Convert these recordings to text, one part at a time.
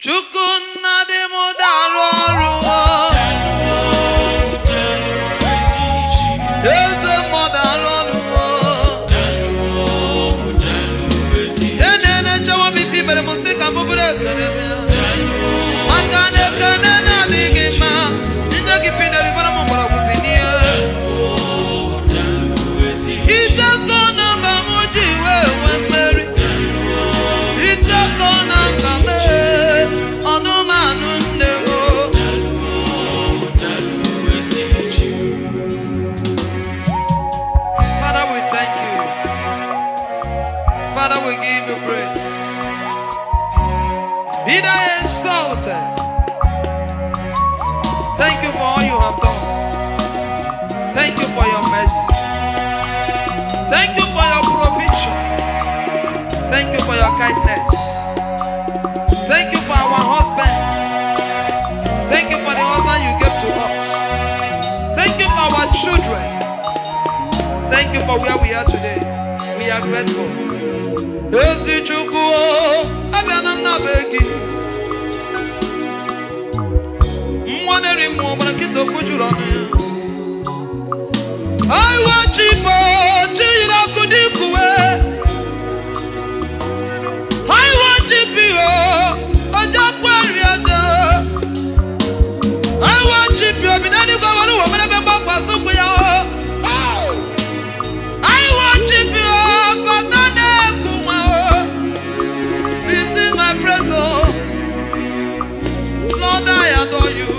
Chukwu nna dị m darụ ọrụ o. Eze mmụọ darụ ọrụ o. Enene nchewa m ife mere m sị ka m bụrụ ekele m ya. Maka na ekele na-adịghị mma, nne gị fi na-eribara m mgbọrọgwụ binie. Iteko na mba m ji wee nwee mmeri. Iteko na mba m ee, ọnụmanụ nne m o. Father, we thank you. Father, we give you praise. Be thou exalted. Thank you for all you have done. Thank you for your mercy. Thank you for your provision. Thank you for your kindness. Thank you for our husbands. Thank you for the husband you gave to us. Thank you for our children. Thank you for where we are today. We are grateful. Ezi Chukwu, abịala m na be gị. Mmụọ na-eri mmụọ gbara nkịta okwu juru ọnụ ya. I worship you, chi yiri ọkụ dị kuwe. I worship you, ọjọ́ kwari ọjọ́. I worship you, obi na n'igwe were ụwa mere ebe mgbakwasị ụkwụ ya o. I worship you, bàtà na-ekwu nwa o. This is my praise, oh. Lord, I adore you.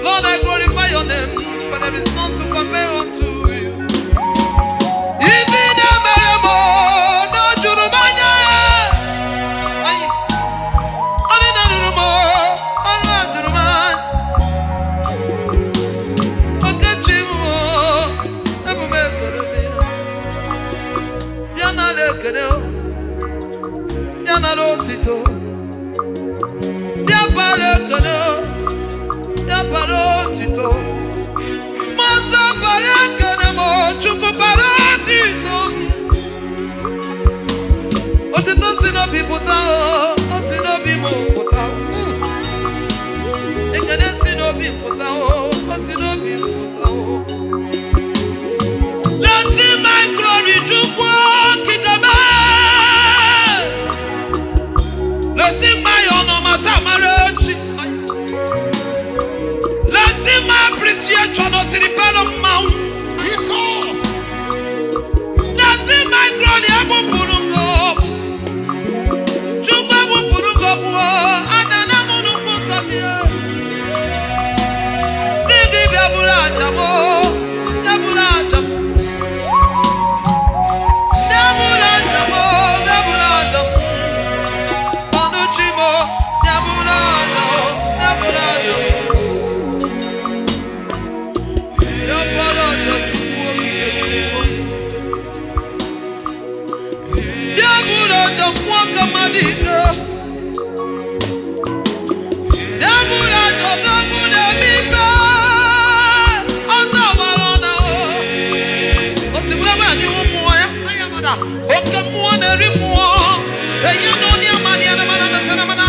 Lord, I glorify your name, for there is none to compare unto you. Ibi na-emere m na o juru m anya. Anyị, ọ dị na ruru m, ọrụ a juru m anya. Okechi m, ebume ekele dị ya. Bịa nara ekele o, bịa nara otito. Bịa bara ekele o, bịa bara otito. Mmụọ bara ekele m, Chukwu bara otito. Otito si n'obi pụta o, o si n'obi m pụta o. Ekele si n'obi pụta o, o si n'obi m pụta o. Let's see my glory, Chukwu okike m. Let's see my honor, mata mara echi. Let's see my appreciation, otiri fero mmanwụ. Jesus! Let's see my glory, egbupụrụ ngo. Chukwu egbupụrụ ngo gwuo, adana m nnukwu nsọ gị. Si gị bịa bụrụ aja m, bịa bụrụ aja m. Bịa bụrụ aja m, bịa bụrụ aja m. Ọnụ chi m, bịa bụrụ aja m, bịa bụrụ aja m. Bịa bụrụ aja Chukwu okike Chukwu. Bịa bụrụ aja mmụọ ka mmadụ ike. Bịa bụrụ aja ọdọgwụ na-eme ikpe. Ọtọ ọgbara na o. Otigburu ebe a n'ihu mmụọ ya. Anya mada. Oke mmụọ na-eri mmụọ. Enyi na onye amani ya na mana na sana mana.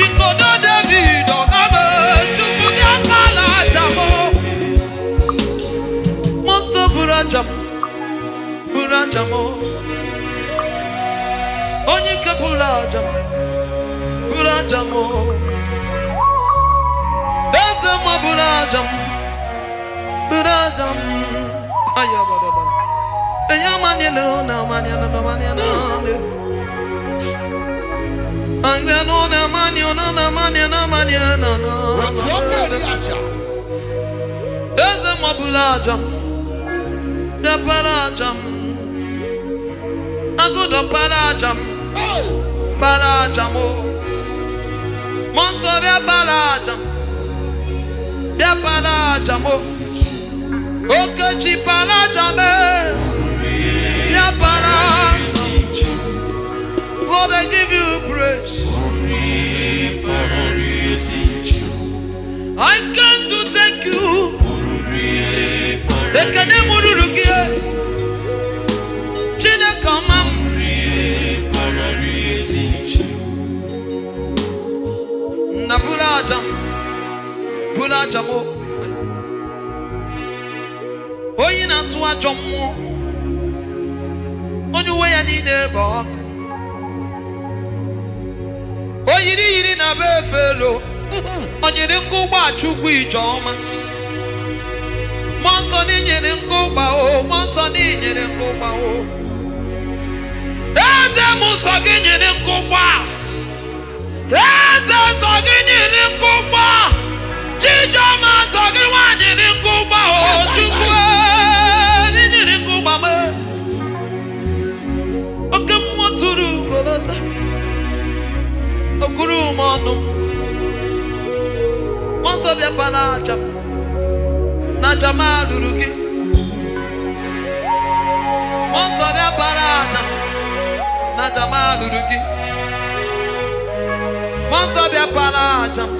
Ikodo David ọgabe Chukwu bịa kpala aja m. Mmụọ nsọ bụrụ aja m. Bụrụ aja m. Onye ike bụrụ aja m. Bụrụ aja m. Eze mma bụrụ aja m. Bụrụ aja m. Ayabadaba. Eya mani no na mani no na mani no na. Angre no na mani no na mani na mani no no. Otu ọka eri aja. Eze mma bụrụ aja m. Bịa para aja m. Agụdọ para aja m. Hey! Para aja m. Mmụọ nsọ bịa para aja m. Bịa para aja m. Okechi para aja m. Bịa para aja m. Lord, I give you praise. I come to thank you. Ekene m ruru gị. Chineke ọma m. aja m, buru aja m o. Onye na-atụ ajọ mmụọ, onye uwe ya niile bụ ọkụ, o yiri yiri na be efelo, o nyere ngụ ụgbọ Chukwu ijeọma. Mmụọ Nsọ n'inyere ngụ ụgba o, Mmụọ Nsọ n'inyere ngụ ụgba o. Eze m, nsọ gị nyere ngụ ụgba. Eze, nsọ gị nyere ngụ ụgba. Chijiọma, nsọ gị nwanyị ngụ ụgba o. Chukwu n'inyere ngụ ụgba m. Oke mmụọ tụrụ ugolota okuru m ọnụ m. Mmụọ Nsọ, bịakwa na aja m, na aja m alụrụ gị. Mmụọ Nsọ, bịakwa na aja m, na aja m alụrụ gị. Mmụọ Nsọ, bịakwa na aja m,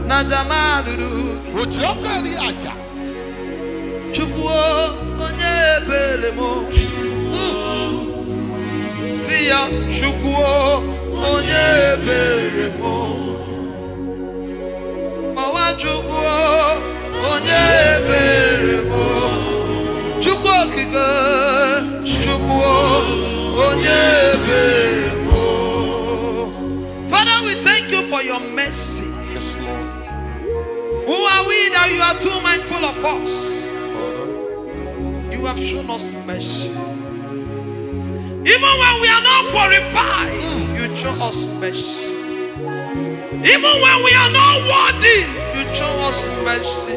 na aja m alụrụ gị. Oji ọkụ eri aja. Chukwu onye ebere m, si ya, Chukwu onye ebere m, ọwa Chukwu onye ebere m, Chukwu okike, Chukwu onye ebere m. Father, we thank you for your mercy. Yes, Lord. Who are we that you are too mindful of us? Father. You have shown us mercy. Even when we are not qualified, you show us mercy. Even when we are not worthy, you show us mercy.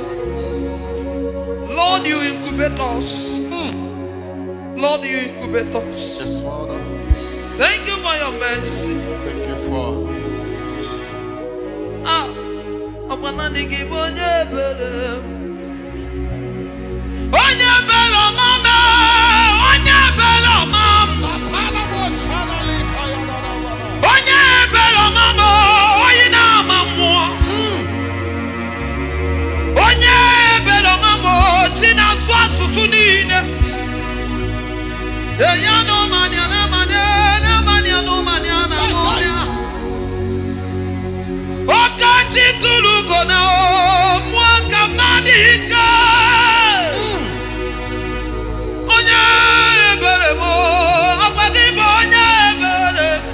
Lord, you incubate us. Lord, you incubate us. Yes, Father. Thank you for your mercy. Thank you, Father. Ah, ọkwa naanị gị bụ onye ebere. Onye ebere ọma m, onye ebere ọma m. Onye ebere ọma m, onye na-ama mmụọ. Onye ebere ọma m, chi na-asụ asụsụ niile. Eya no mania na mania na mania no mania na mania. Ọkachi tụrụ ugo na o mmụọ ka mmadụ ike. Onye ebere m, ọkwa gị bụ onye ebere m.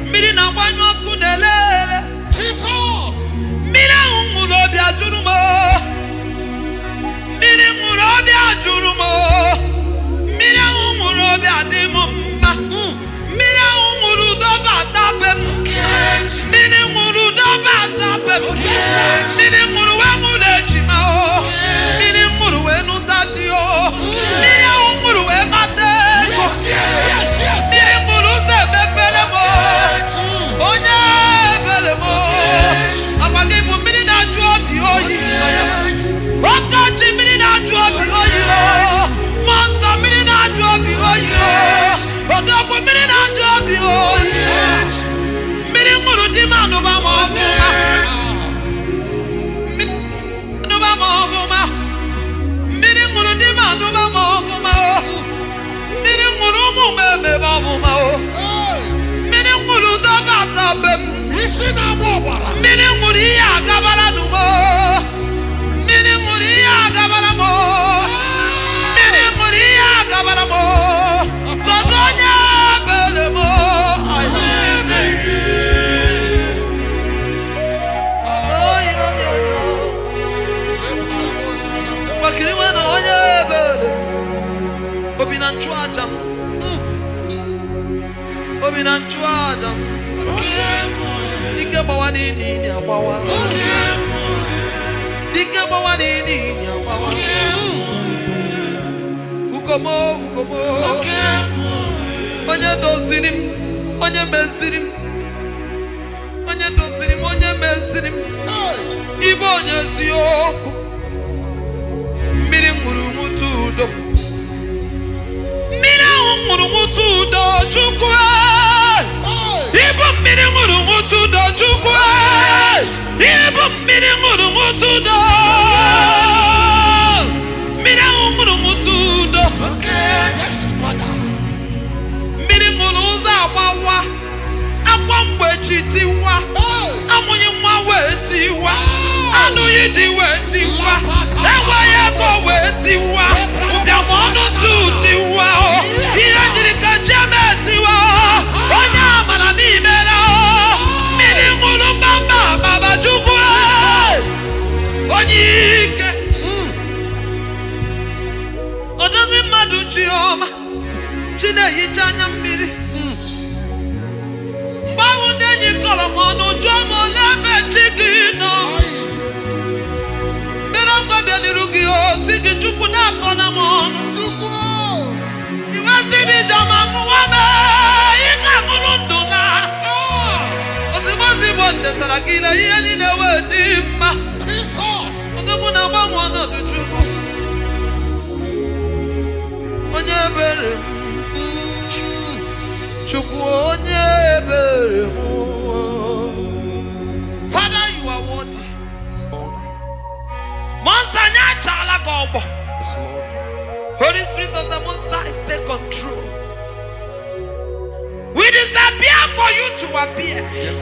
Mmiri na-agbanyụ ọkụ na-ele ele. Jesus! Mmiri ahụ nwụrụ obi ajụrụ m. Mmiri nwụrụ obi ajụrụ m. Mmiri ahụ nwụrụ obi adị m mma. Mmiri ahụ nwụrụ udo bata be m. Mmiri nwụrụ udo bata be m. Mmiri nwụrụ wee mụrụ ejima o. Mmiri nwụrụ wee nụta di o. Mmiri ahụ nwụrụ wee mata ego. Yes, Mmiri yes. nwụrụ ụzọ emepere m. Onye ebere m, agwa gị bụ mmiri na-ajụ obi oyi. Ọkọchị, mmiri na-ajụ obi oyi o. Mmụọ Nsọ, mmiri na-ajụ obi oyi o. Odogwu, mmiri na-ajụ obi oyi. Mmiri nwụrụ di m anụba m ọfụma. Mmiri anụba m ọfụma. Mmiri nwụrụ di m anụba m ọfụma o. Mmiri nwụrụ ụmụ m emebe ọfụma o. Hey! Mmiri nwụrụ dọbata be m. Isi na-agba ọbara. Mmiri nwụrụ ihe agabara n'ugbo. Mmiri nwụrụ ihe agabara m. Mmiri nwụrụ ihe agabara m. Sọsọ onye ebere m. Oyi, oyi, oyi. Makiri nwe na onye ebere obi na nchụ aja m, obi na nchụ aja m. Ike gbawa n'ili ili agbawa, dike gbawa n'ili ili agbawa. Ukomo, ukomo, onye doziri m, onye meziri m, onye doziri m, onye meziri m. Hey! Ibe onye eziokwu. Mmiri ṅụrụ nwute udo, mmiri ahụ ṅụrụ nwute udo. Chukwu! Hey! Ịbụ mmiri ṅụrụ nwute udo. Chukwu! Ịbụ mmiri ṅụrụ nwute udo. Mmiri ahụ ṅụrụ nwute udo. Yes, Father. Mmiri ṅụrụ ụzọ agbawa akwa mgbe. ji tiwa. Hey! Amụghị nwa wee tiwa, anụghị di wee tiwa, enweghị ego wee tiwa, ụbịam ọnụ tu tiwa o, ihe jiri ka jeme tiwa o, onye amara n'ime na o, mmiri ṅụrụ mbamba baba Chukwu onye ike odozi mmadụ chiọma chi na-ehicha anya mmiri. Mgbe ahụ ndị enyi kọrọ m ọnụ jụọ m ole ebe chi gị nọ. Mmiri ngwa bịa gị o si gị Chukwu na-akọ na m ọnụ. Chukwu! Iwezi m ijeọma mụwa m ike aṅụrụ ndụ na Ah! ozigbo ozigbo ndesara gị ile ihe niile wee dị mma. Jesus! Odogwu na-agbanwe ọnọdụ. Chukwu onye ebere m, Chukwu onye ebere m. Father, you are worthy. Lord. Mmụọ nsọ, anyị achala gị ọgbọ. Yes, Lord. Holy Spirit of the Most High, take control. We disappear for you to appear. Yes.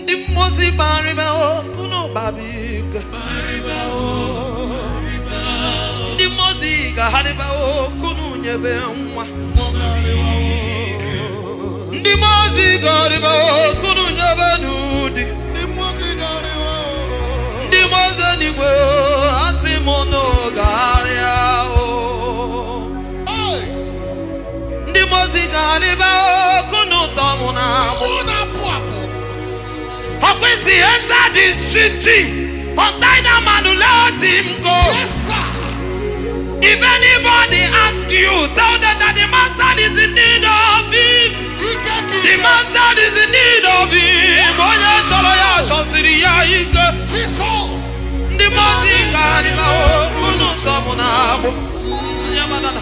Ndị mmụọ ozi gbarịba okunu babiga. Ndị mmụọ ozi ga-arịba okunu nyebe nwa. Ndị mmụọ ozi ga-arịba okunu nyebe n'ụdị. Ndị mmụọ ozi n'igwe asị m nụ gagharịa o. Hey! Ndị mmụọ ozi ga-arịba okunu ụtọ mụ na agbụ. Mụ na-apụ apụ. Ọkwụsị enter the city. Untie that man, let him go. Yes, sir. If anybody ask you, tell them that the master is in need of him. Ike ka The ike. master is in need of him. Onye chọrọ ya chọsiri ya ike. Jesus. Ndị mmụọ ozi ga-arịba unu nsọ mụ na agbụ. Onye manana.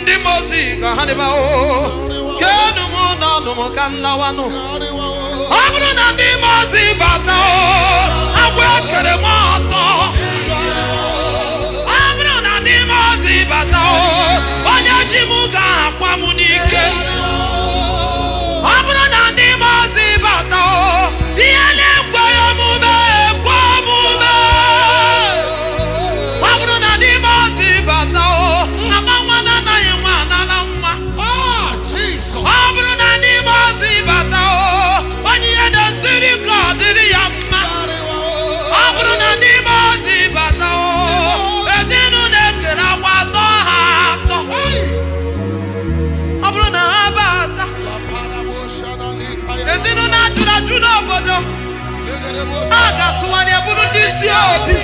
Ndị mmụọ ozi ga-arịba o. Kenu m n'ọnụ m ka m lawanụ. Ọ bụrụ na ndị mmụọ ozi bata o, agwọ ekere m ọtọ. Ọ bụrụ na ndị mmụọ ozi bata o, onye ji m ga-akwa m n'ike. Ọ bụrụ na ndị mmụọ ozi bata o, ihe na-ekweghị omume ekwe omume. Ọ bụrụ na ndị mmụọ ozi bata o, ama nwa na anaghị nwa anara nwa. Ah, Jesus. Ọ bụrụ na ndị mmụọ ozi bata o, onye ihe na-esiri ka ọ dịrị ya mma. Ọ bụrụ na ndị mmụọ ozi bata o, ezinụlọ ekere agwa atọ ha atọ. Hey! Ọ bụrụ na ha bata, ezinụlọ ajụrụ ajụ n'obodo ha ga-atụgharị bụrụ ndị isi obi.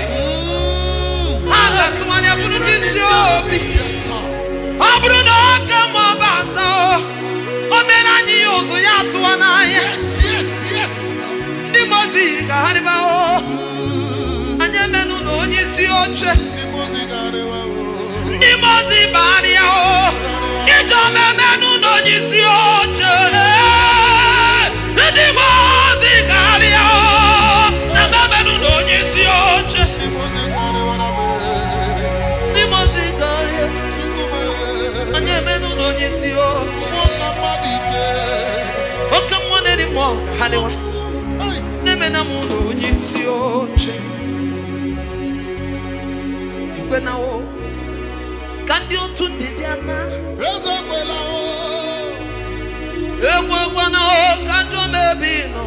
Ha ga-atụgharị bụrụ ndị isi obi. Yes, sir. Ọ bụrụ na oke ma bata o, o mere anyị ya ụzụ ya atụwa n'anya. Yes. Ndị mmụọ ozi ga-arịba o, anyị emenụ na onye isi oche. Ndị mmụọ ozi bagharịa o, ije omemenụ na onye isi oche. Ndị mmụọ ozi gagharịa o, na memenụ na onye isi oche. Ndị mmụọ ozi gagharịa, anyị emenụ na onye isi oche. Oke mmụọ na-eri mmụọ gagharịwa na-emena m na onye isi oche. Ikwenawo ka ndị otu ndị bịa na Eze kwela o, ekwekwana o ka njọ mebi nọ.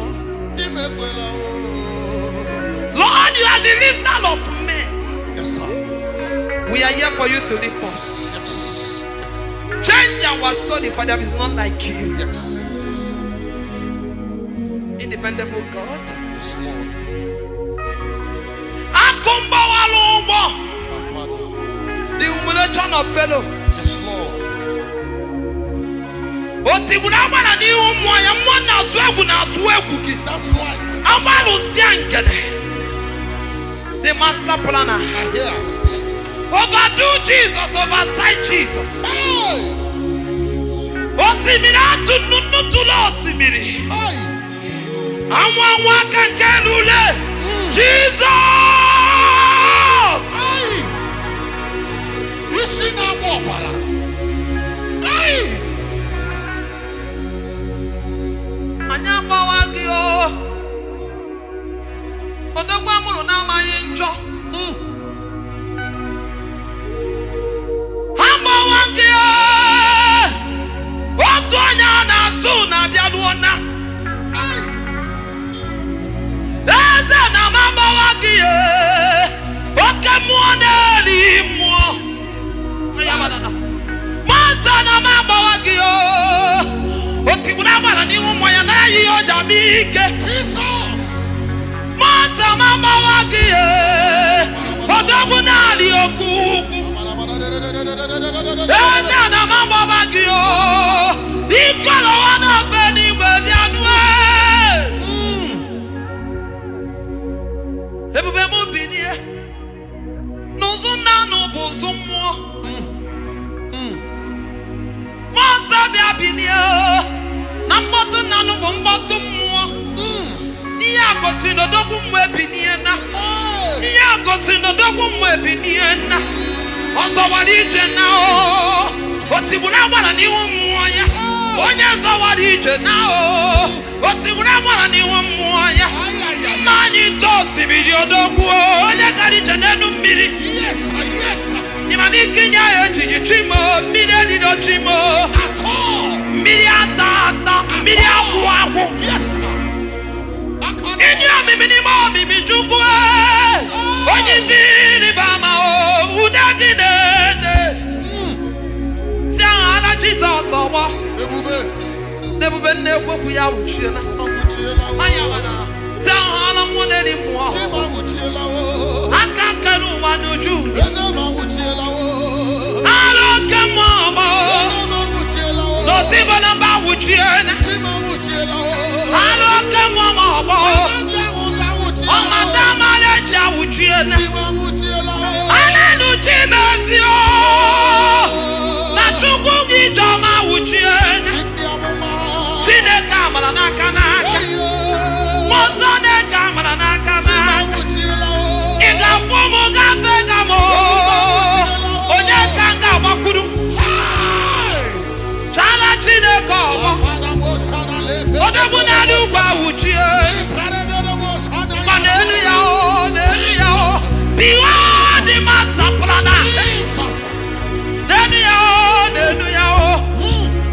Di m ekwela o. Lord, you are the lifter of men. Yes, sir. We are here for you to lift us. Yes. Change our story, for there is none like you. Yes. Independable God. Yes, Lord. Akụ mgbawala ụgbọ. My Father. The humiliation of Pharaoh. Yes, Lord. O tigburu agbara n'ihu mmụọ ya, mmụọ na-atụ egwu na-atụ egwu gị. That's right. Agbalụsịa nkene. The master planner. I hear. Overdo Jesus, oversight Jesus. Hey! Osimiri atụ nnukwu tụlụ osimiri. Hey! Anwụ anwụ aka nke elu. Jesus! Hey! Isi na-agba ọbara. Hey! alụọ na. Eze na m agbawa gị ee, oke mmụọ na-eri mmụọ. Mmụọ na m agbawa gị oo. O tigburu agbara n'ihu mmụọ ya nara ya ihe o ji ama ike. Jesus. Mmụọ nsọ m agbawa gị ee, odogwu na-arị oke ugwu. Eze na m agbawa gị oo, ikolowa na-efe n'igwe bịa nue. Ebube m bilie n'ụzụ nna nụ bụ ụzụ mmụọ. Mmụọ nsọ bịa bilie oo, na mkpọtụ nna nụ bụ mkpọtụ mmụọ. Ihe a gosiri na odogwu mmụọ ebilie na. Ihe a gosiri na odogwu mmụọ ebilie na. Ọ zọwara ije na o. O tigburu agbara n'ihu mmụọ ya. Onye zọwara ije na o. O tigburu agbara n'ihu mmụọ ya. Nna anyị nta osimiri odogwu o, onye gara ije n'elu mmiri. Yes, sir. Yes, sir. Ịma na ike nye ya ejighị chimo, mmiri eriro chimo, At all. mmiri ata ata, mmiri agwụ agwụ. Yes, sir. Ịdị omimi n'ime omimi Chukwu ee, onye mmiri ba ama o, ude gị na-ede. Si aghara Jizọs ọgbọ, Ebube. n'ebube nna ekwekwu ya wuchiela. Awụchiela o. Anya mana, si aghara mmụọ na-eri mmụọ. Chima awụchiela o. Aka nkere ụwa n'uju. Eze m awụchiela o. Ara oke mmụọ ọgbọ. Eze m awụchiela o. N'otu ịbụ na mba wuchiela. Chima awụchiela o. Ara oke mmụọ ọgbọ. Ndị ahụ ụzọ awụchiela o. Ọmata mara eji awụchiela. Chima awụchiela o. Alenu Chimezi o. Na Chukwu gị Ijeọma awụchiela. Chi ndị amụma. Chineke amara n'aka n'aka. Eyo. Mmụọ nsọ na-eke amara n'aka Chima n'aka. awụchiela o. Ị ga-afụ m gafe ga m o. Onye ka m ga-agbakwuru? Hey! Chala Chineke ọgbọ. Odogwu na-arị ugwu awụchie. Ma n'elu ya o, n'elu ya o. Behold the master planner. Jesus. N'elu ya o, n'elu ya o.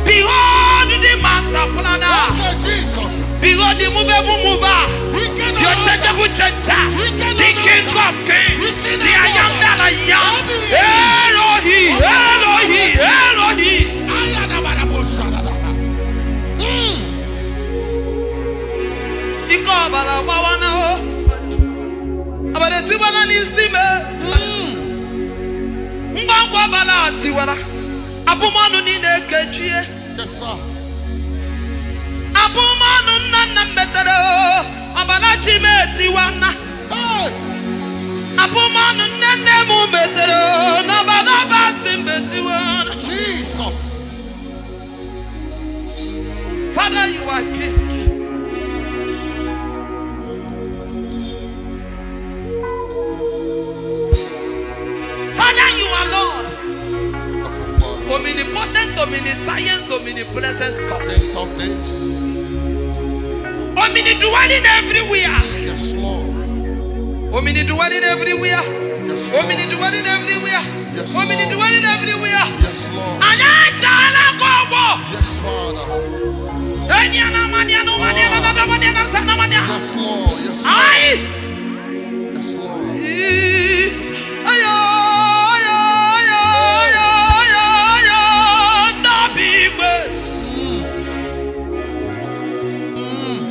Behold the master planner. That's Jesus. Behold the movable mover. We cannot The unchangeable changer. The King of Kings. The I am that I am. Elohi, Elohi, Elohi. Ike ọbara gbawana o. Ọbara etiwana n'isi me. Ngwa ngwa ọbara tiwara. Abụmọnụ niile ekechie. Yes, sir. Abụmọnụ nna nna m metere o. Ọbara chi m etiwana. Hey! Abụmọnụ nne nne m metere o. N'ọbara basi m etiwana. Jesus. Father, you are king. Father, you are Lord. Omnipotent, omniscience, omnipresence God. End of days. Omni-dwelling everywhere. Yes, Lord. Omni-dwelling everywhere. Yes, Lord. Omni-dwelling everywhere. Yes, Lord. Omni-dwelling everywhere. Yes, Lord. Anyị achaala gị ọgbọ. Yes, Father. Enyi na amani na ụmani na na na na na na. Yes, Lord. Yes, Lord. Ayi. Yes, Lord. Ayo, ayo, ayo, ayo, ayo, ayo, ndọbi igwe.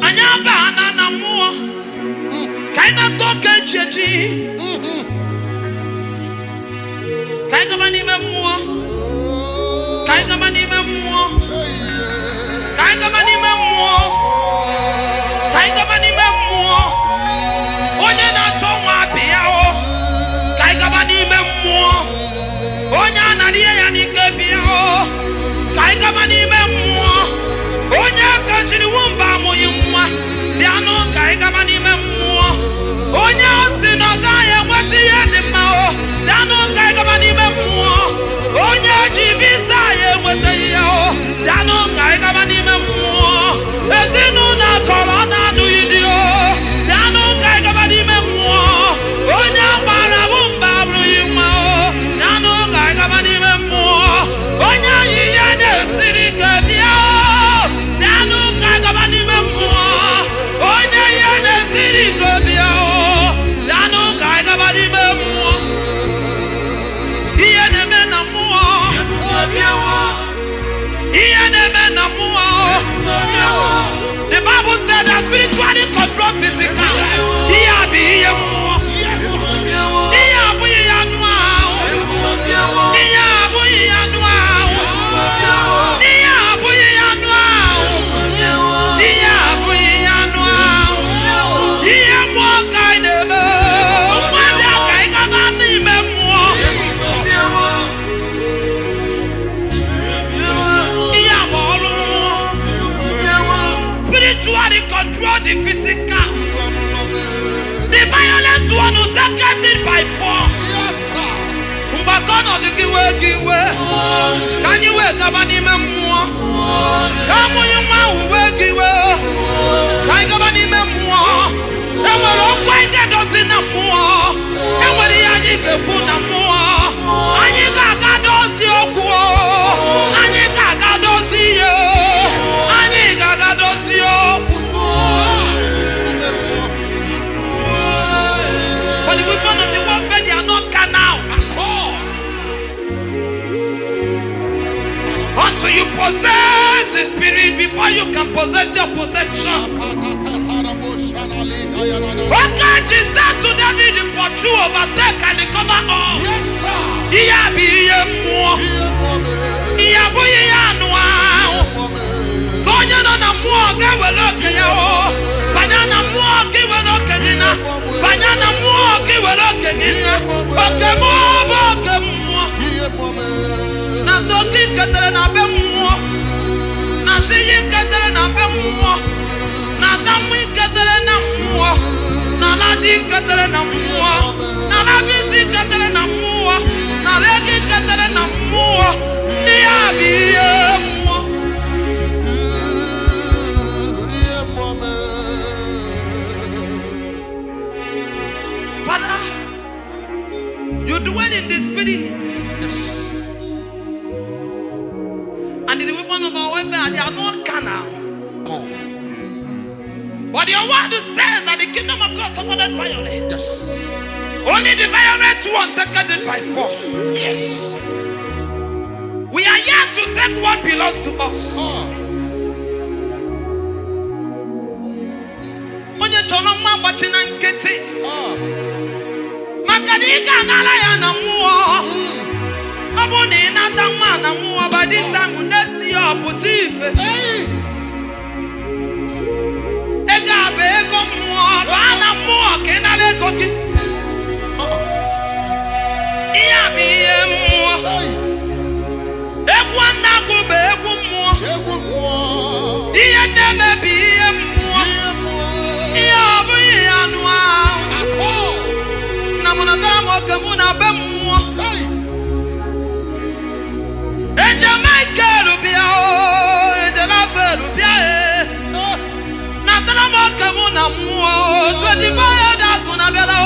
Anyị abana na mmụọ ka anyị na-atọ oke eji eji ka anyị gaba n'ime mmụọ ka anyị gaba n'ime mmụọ ka anyị gaba n'ime mmụọ ka anyị gaba n'ime mmụọ. Onye na-achọ nwa bịa o, ka anyị gaba n'ime mmụọ. Onye a nara ihe ya n'ike bịa o, ka anyị gaba n'ime mmụọ. Onye kachiri nwamba amụghị nwa bịanụ, ka anyị gaba n'ime mmụọ. Onye si na ọ gaghị enweta ihe dị mma o, bịanụ ka anyị gaba n'ime mmụọ. Onye ji visa ya enwetaghị ya o, bịanụ ka anyị gaba n'ime mmụọ. Ezinụlọ akọrọ na-anụghị di o, bịanụ ka anyị gaba n'ime mmụọ. Onye gbara bụ mba abụghị nwa o, bịanụ ka anyị gaba n'ime mmụọ. Onye ihe na-esiri ike bịa o, bịanụ ka anyị gaba. Ihe na-eme na mmụọ. The Bible said that spiritually control physical. Ihe a bụ ihe mmụọ. Yes, Lord. Ihe abụghị ya anụ ahụ. Ihe abụghị ya anụ ahụ. Ihe abụghị ya anụ ahụ. Ihe abụghị ya anụ ahụ. Ihe mmụọ ka anyị na-eme. Mmadụ a ka anyị gaba n'ime mmụọ. Ihe a bụ ọrụ mmụọ. Spiritually control the physical. The violent one will take it by force. Yes, sir. Mgbakọ ọnọdụ gị wee gị wee ka anyị wee gaba n'ime mmụọ, ka amụghị nwa ahụ wee gị wee ka anyị gaba n'ime mmụọ. Enwere okwu anyị ga-edozi na mmụọ, enwere ihe anyị ga-ekwu na mmụọ. Anyị ga-aga dozie okwu, anyị ga-aga dozie ihe, anyị ga-aga dozie okwu. For the weapon of the warfare, they are not carnal. Oh. Until you possess the spirit before you can possess your possession. Okay, said to David, pursue, overtake, and recover all. Yes, sir. Ihe a bụ ihe mmụọ. Ihe abụghị ihe anụ ahụ. So onye nọ na mmụọ ga-ewere oke ya o. Banye na mmụọ ka iwere oke gị na. Banye na mmụọ ka iwere oke gị na. Oke mmụọ bụ oke mmụọ. Na ndoki ketere na be mmụọ. Na nsị ihe ketere na be mmụọ. Na damụ ketere na mmụọ. Na ala dị ketere na mmụọ. Na ala bisi ketere na mmụọ. Na ala egi ketere na mmụọ. Ihe a bụ ihe mmụọ. Ihe mmụọ. Father, you dwell in the spirit. Yes. And the weapon of our warfare, they are not carnal. Go. But your word says that the kingdom of God suffered violence. Yes. Only the violent one taken it by force. Yes. We are here to take what belongs to us. Ah. Onye chọrọ nwa gbachi na nkịtị Ah. maka na ị ga-anara ya na mmụọ. Ọ bụrụ na ị nata nwa na mmụọ, by this time next year ọ pụta ife. Hey. Ego a bụ ego mmụọ, baa na mmụọ ka ị nara ego gị. Ah. Ihe a bụ ihe mmụọ. Hey. Egwu nnagwu bụ egwu mmụọ. Egwu mmụọ. Ihe na-eme bụ ihe mmụọ. Ihe mmụọ. Ihe ọ bụghị ihe anụ ahụ. At all. Na mụ natara m oke mụ na be mmụọ. Hey. Eje Michael bịa o, eje Rafael bịa e. Eh. Natara m oke mụ na mmụọ. Todibo ya da-asụ na bịara o.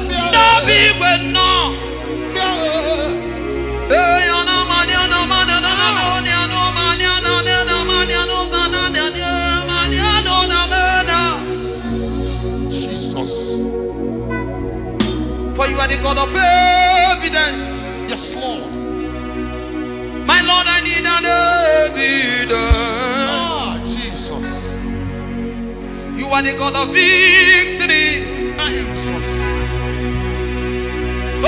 Ndị obi igwe nnọọ. Bịa. Ee, ọ na-amani, ọ na-amani, ọ na-amani, ọ na-amani, ọ na-amani, ọ na-amani, ọ na-amani, ọ na-amani, ọ na-amani. Jesus. For you are the God of evidence. Yes, Lord. My Lord, I need an evidence. Ah, Jesus. You are the God of victory. Jesus.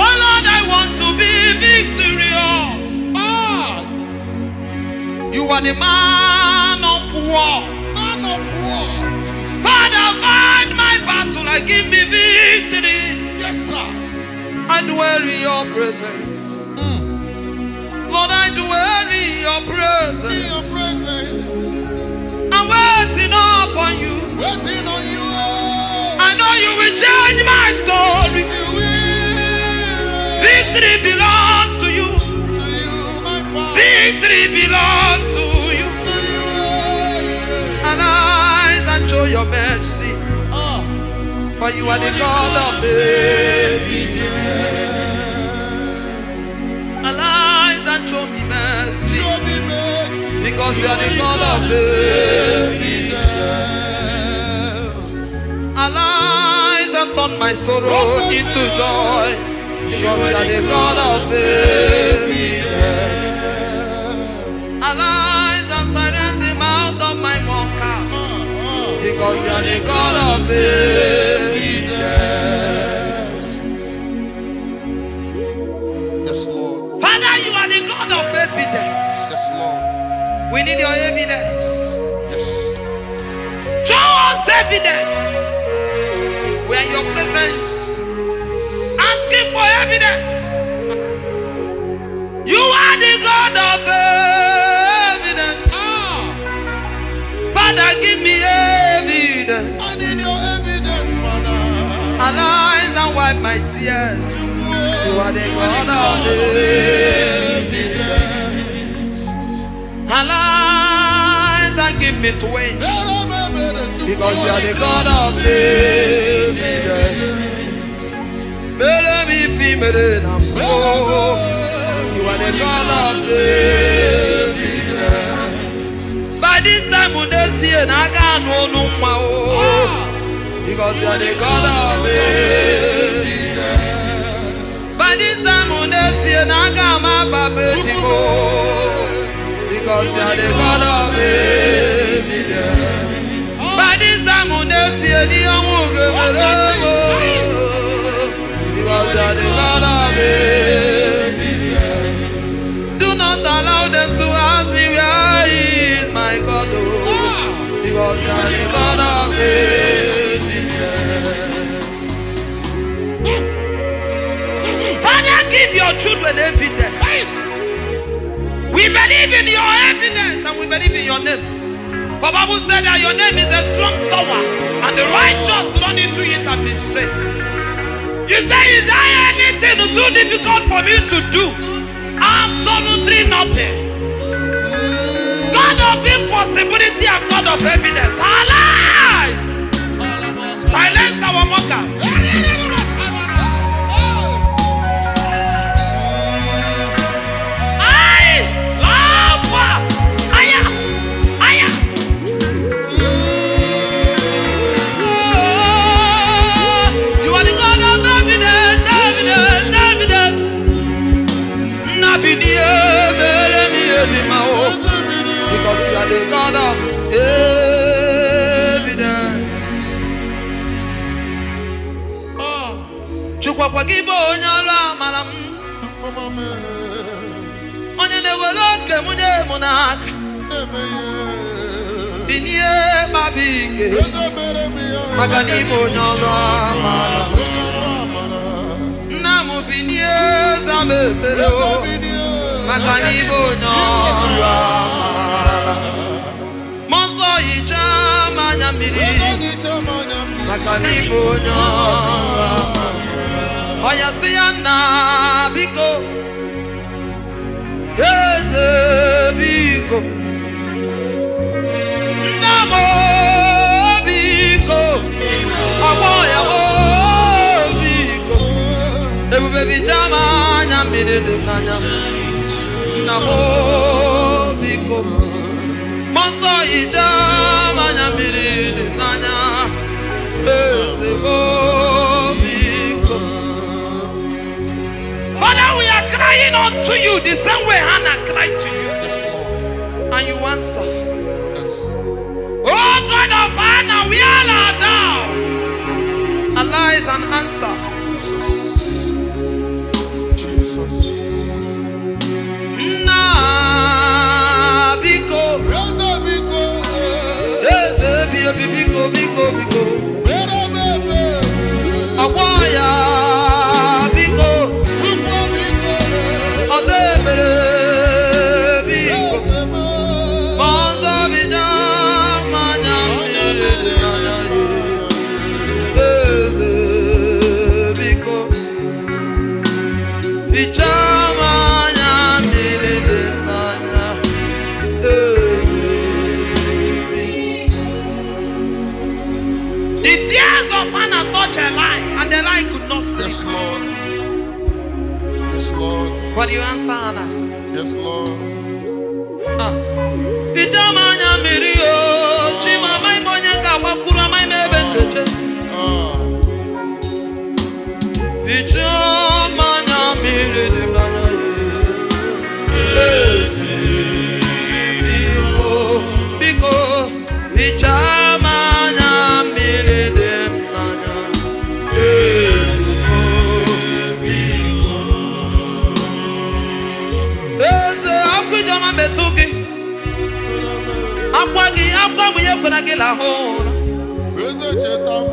Oh Lord, I want to be victorious. Ah, You are the man of war. Man of war. Jesus. Father, fight my battle and give me victory. Yes, sir. I dwell in your presence. Lord, I dwell in your In presence. your presence. I'm waiting upon you. Waiting on you. I know you will change my story. You will. Victory belongs to you. To you, my Father. Victory belongs to you. To you. Yeah. Arise and show your mercy. Ah. For you are the God of evidence. Arise and show me mercy. Show me mercy. Because you are the God of evidence. Arise and turn my sorrow into joy. Because you are the God of evidence. Arise. and silence the mouth of my mockers. Ah, ah. Because you are the God of evidence. Yes, Lord. Father, you are the God of evidence. Yes, Lord. We need your evidence. Yes. Show us evidence. We are in your presence, asking for evidence. You are the God of evidence. Ah, Father, give me evidence. I need your evidence, Father. Arise and wipe my tears. You are the God of evidence. Arise and give me twins. Because you are the God of evidence. Mere mi fi mere na mbo. You are the God of evidence. By this time, next year, na aga anu onu nwa o. Because you are the God of evidence. By this time, next year, na aga ama baba ejimo. Because you are the God of evidence. By this time, next year, the ọnwụ ga-emere m o. Because you are the God of evidence. Do not allow them to ask me where is my God. Oh. Because you are the God of evidence. Father, give your children evidence. We believe in your evidence and we believe in your name. For Bible said that your name is a strong tower, and the righteous run into it and be saved. You say, "Is there anything too difficult for me to do?" Absolutely nothing. God of impossibility and God of evidence. Arise! Silence our mockers. I love Aya! Aya! Oh, you are the God of evidence, evidence, evidence. Nabinie mere mi edima o. Because you are the God of evidence. Chukwakwa gị bụ onye ọrụ amara m, onye na-ewere oke m nye m n'aka. Binie kpaba ike, maka na ịbụ onye ọrụ amara m. Nna m binie za m ekpere o, maka na ịbụ onye ọrụ amara. Mmụọ nsọ hichaa m anya mmiri, maka na ịbụ onye ọrụ amara. Ọya sị ya nna biko, eze biko, nna m o, biko, ọgbọ ya o, biko, ebube bichaa m anya mmiri dị m n'anya, nna m o, biko, mmụọ nsọ hichaa m anya mmiri dị m n'anya, eze m o, biko. Father, we are crying unto you the same way Hannah cried to you, Yes, Lord. and you answer. Yes. Oh God of Hannah, we all are down. Arise and answer. Jesus. Jesus. Nna biko, Eze biko, eze bi obi biko biko biko. mere m ebere. Ọgbọ ya biko, Chukwu biko, ọzọ emere biko. eze m. Ọzọ bija mmanya mmiri dị n'anya ya. Eze biko, hichaa m anya mmiri dị n'anya. Eze biko. The tears of Hannah touched Eli, and Eli could not sleep. Yes, Lord. Yes, Lord. But you answer Hannah. Yes, Lord. Ah. Hichaa m anya mmiri o, Chima, amaghị m onye m ga-agbakwuru, amaghị m ebe m ga-eje. Ah. Hichaa m anya mmiri dị m n'anya. Eze biko. Hichaa m anya mmiri dị m n'anya. Eze biko. Eze akwa ijeọma metụ gị. Akwa gị akwa bụ ihe kwere gị lahụ ụra. Eze cheta m.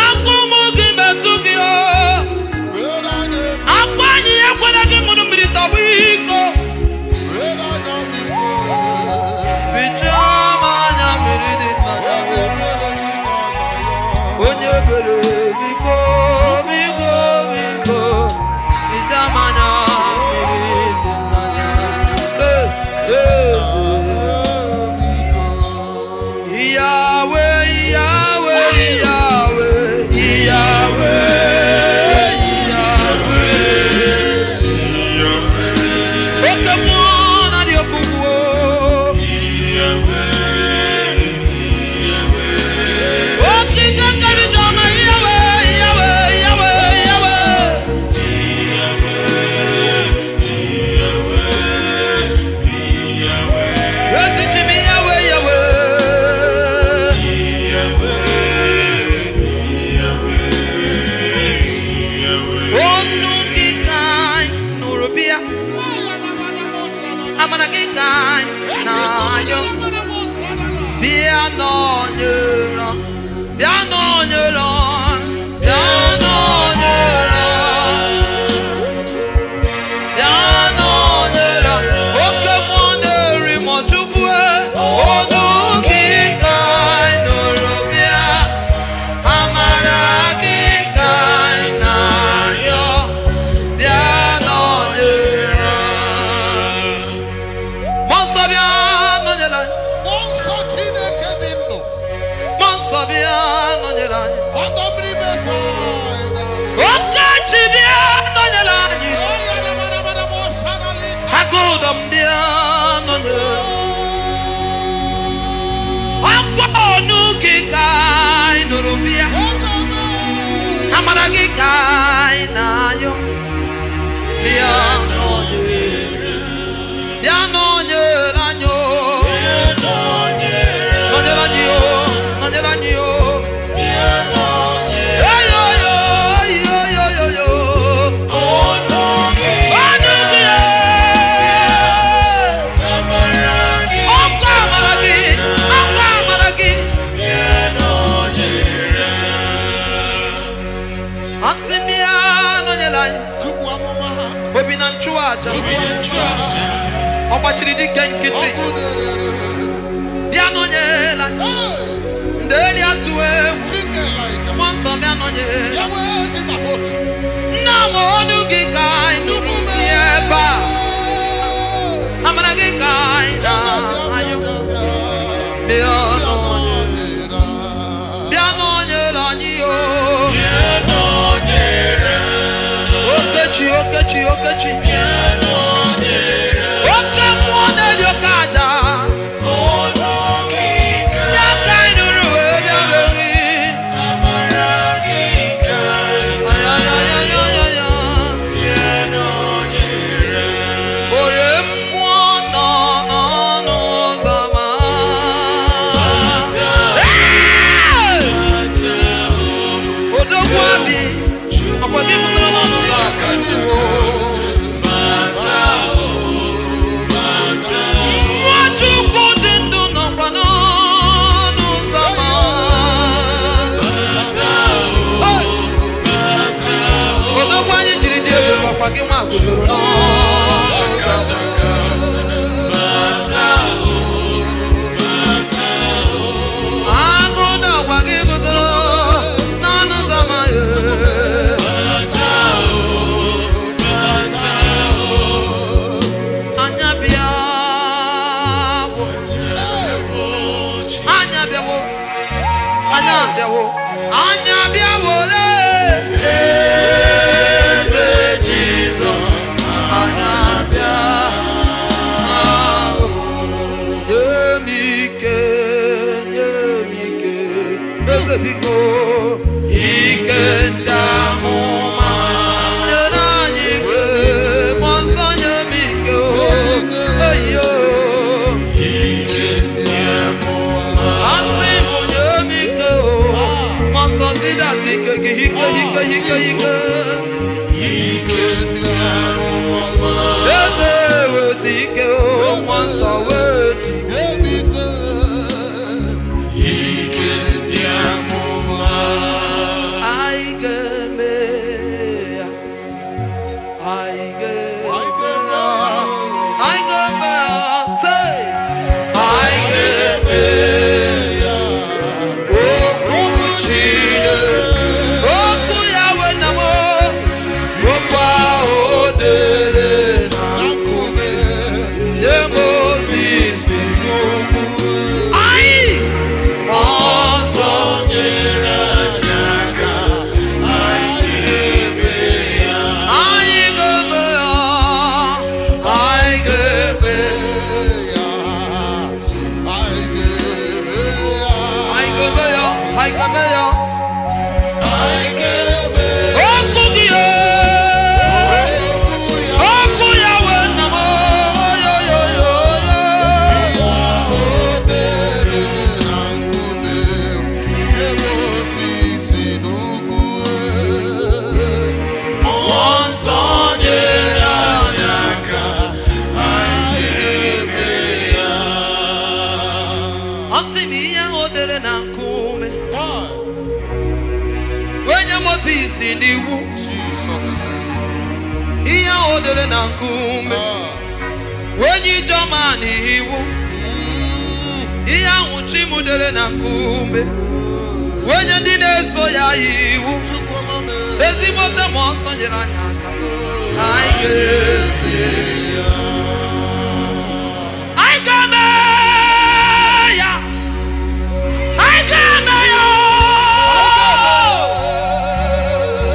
Akwa ụmụ gị metụ gị o. Were anya Akwa anyị ekwere gị ṅụrụ mmiri tọgbọ iko. Were anya biko. Hichaa m anya mmiri dị m n'anya. Onye ebere biko na ya. Onye ebere biko biko biko hichaa m anya mmiri dị m n'anya. Say, hey. Yahweh, Yahweh, Yahweh, Yahweh, Yahweh. Oke mmụọ na-adị oke ugwu. Okike karịrị ọma, Yahweh, Yahweh, Yahweh, Yahweh. Ezi chi m, Yahweh, Yahweh. Onu gị ka anyị nụrụ bịa, amara gị ka anyị na-ayọ. Bịa nọnyere, bịa nọnyere, bịa nọnyere, bịa nọnyere. Oke mmụọ na-eri ma Chukwu onu gị ka anyị nụrụ bịa, amara gị ka anyị na-arịọ. Bịa nọnyere. Mmụọ nsọ bịa nọnyere anyị. Mmụọ nsọ Chineke dị ndụ. Mmụọ nsọ bịa nọnyere anyị. Ọdọ mmiri Besaida. Okechi bịa nọnyere anyị. Agụụdọ m bịa nọnyere anyị. Akwa ọnụ gị ka anyị nụrụ bịa. Amara gị ka anyị na-ayọ. Bịa nọnyere. Bịa nọnyere anyị o. Nọnyere anyị o. Nọnyere anyị o. Eyo yo, yo yo yo yo. Ọnụ gị e. Ọkwa amara gị, ọkwa amara gị. Asị m ya nọnyere anyị. Chukwu amụma ha. Obi na nchụaja. Chukwu amụma ha. Ọ gbachiri dike nkịtị. Ọkụ na-erere. Bịa nọnyere anyị. Hey! Ndị eli atụ egwu. Chike Elijah. Mmụọ nsọ bịa nọnyere. Yahweh si na otu. Nna m ọnụ gị ka anyị nụrụ Chukwu dị mee. ebe a. Amara gị ka anyị Eze bịa na-ayọ. bịa bịa bịa. Bịa Bịa nọnyere. nọnyere. Bịa nọnyere anyị o. Okechi, Okechi, Okechi. Oke mmụọ na-eri oke aja. Ya ka anyị nụrụ wee bịa be gị. Ay, ay, ay, ay, ay, ay, ay. Ore mmụọ nọ n'ọnụ ụzọ ámá. Hey! Odogwu abi, ọkwa gị pụtara n'ọnụ ụzọ ámá. Chineke dị ndụ. Mmụọ Chukwu dị ndụ nọkwa n'ọnụ ụzọ ámá. Hey! Odogwu anyị jiri dị ebube ọkwa gị nwa guzoro n'ọnụ ụzọ ámá. Agụ na-agwa gị guzoro n'ọnụ ụzọ ámá. Anya bịawo, anya bịawo, anya bịawo, anya bịawo lee. Eze Jizọs, anya bịawo. Nye m ike, nye m ike, eze biko, ike ndị amụma. Nyere anyị ike, mmụọ nsọ nye m ike o, eyo. Wedata ike gị, ike, ike, ike, ike. Ike ndị amụma. Eze, weta ike o. Mmụọ Nsọ, weta ike. Ike ndị amụma. Anyị ga-eme ya. Anyị ga-eme ya. Anyị ga-eme ya. Say, anyị ga-eme ya. Okwu Chineke. Okwu ya wee na m. Okwu ahụ o dere na Nkume. nye Mozis. Anyị ọsọ Nyere anyị aka, anyị ga-eme ya. Anyị ga-eme ya. Anyị ga-eme. Ya. Anyị ga-eme ya. Anyị ga-eme ya. Anyị ga-eme ya. Anyị ga-eme. Okwu gị o. Okwu ya. Okwu ya wee na m. Yo, yo, yo, yo. O dere na nkume, nye Mozis n'ugwu. Mmụọ Nsọ nyere anyị aka, anyị ga-eme ya. Ọ sị m ihe ahụ o dere na nkume Ah, wee nye Mozis n'iwu. Jesus. Ihe ahụ o dere na nkume Ah, wee nye Ijeọma n'iwu. Ihe ahụ chi m dere na nkume wee nye ndị na-eso ya iwu. Chukwuma mee. Ezigbote Mmụọ Nsọ nyere anyị aka, anyị ga-eme ya. Anyị ga-eme ya. Anyị ga-eme ya.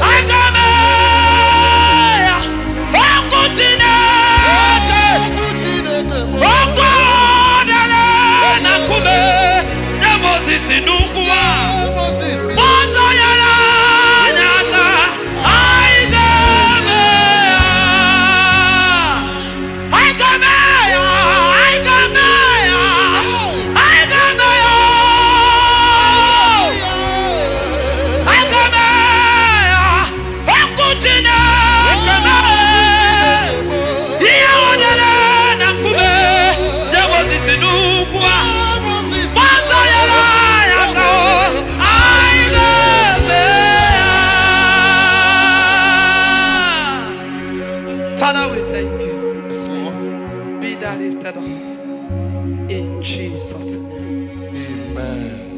Anyị ga-eme ya. Okwu Chineke. Okwu Chineke bụ. Okwu ahụ dere na nkume nye Mozis n'ugwu a. Moses. Mmụọ Nsọ nyere anyị aka, anyị ga-eme ya. Anyị ga-eme ya. Anyị ga-eme ya. Anyị ga-eme ya. Anyị ga-eme ya. Okwu Chineke mee. Ihe o dere na nkume nye Mozis n'ugwu a. Mmụọ Nsọ nyere anyị aka, anyị ga-eme ya. Father, we thank you. Yes, Lord. Be thou lifted up in Jesus' name. Amen.